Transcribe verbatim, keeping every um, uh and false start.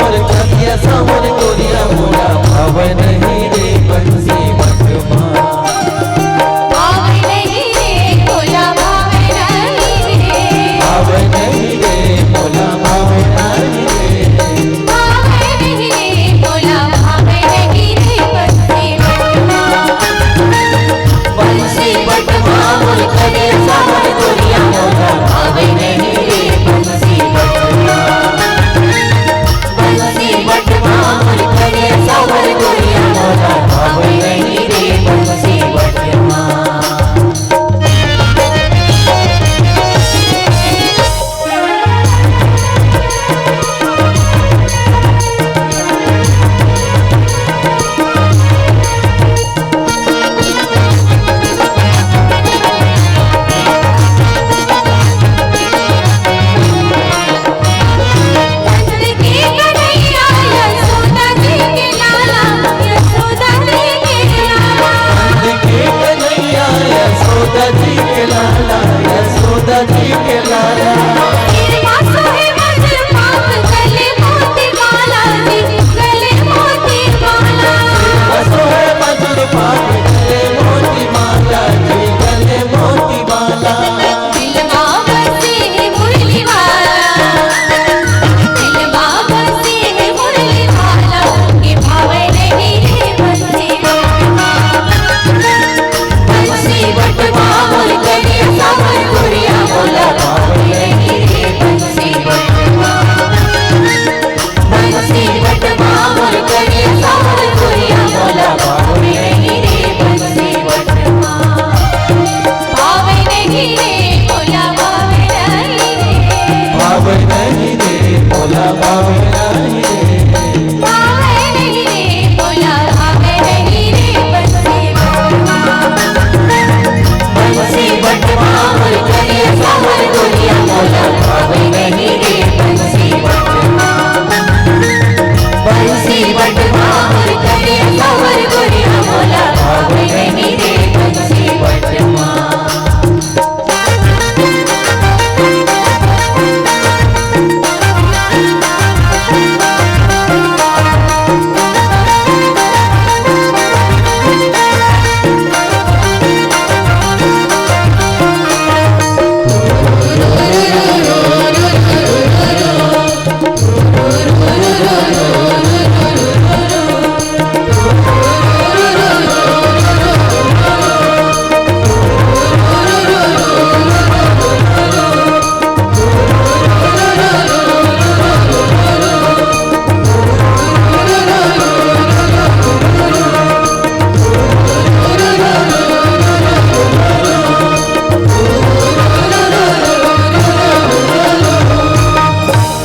मोर करिया साँवर गोरिया मोला भावय नहीं रे बंसी बटमा। भावय नहीं रे मोला, भावय नहीं रे। भावय नहीं रे मोला, भावय नहीं रे। भावय नहीं रे मोला, भावय नहीं रे बंसी बटमा। बंसी बटमा मोर करिया साँवर गोरिया मोला भावय नहीं रे बंसी बटमा। बंसी बटमा मोर करिया साँवर गोरिया मोला भावय नहीं रे बंसी बटमा। नंद के कन्हैया यशोदा जी के लाला, यशोदा जी के लाला। नंद के कन्हैया यशोदा जी के लाला, यशोदा जी के लाला। सिर मा सोहे वज्रपात, गले मोती माला जी, गले मोती माला। सिर मा सोहे वज्रपात, गले मोती माला जी, गले मोती माला। दिलवा बसे है मुरली वाला, दिलवा बसे है मुरली वाला, के भावय नहीं रे बंसी बटमा। बंसी बटमा मोर करिया साँवर गोरिया मोला भावय नहीं रे बंसी बटमा। बंसी बटमा मोर करिया साँवर गोरिया मोला भावय नहीं रे बंसी बटमा। भावय नहीं रे मोला, भावय नहीं रे। भावय नहीं रे मोला, भावय नहीं रे।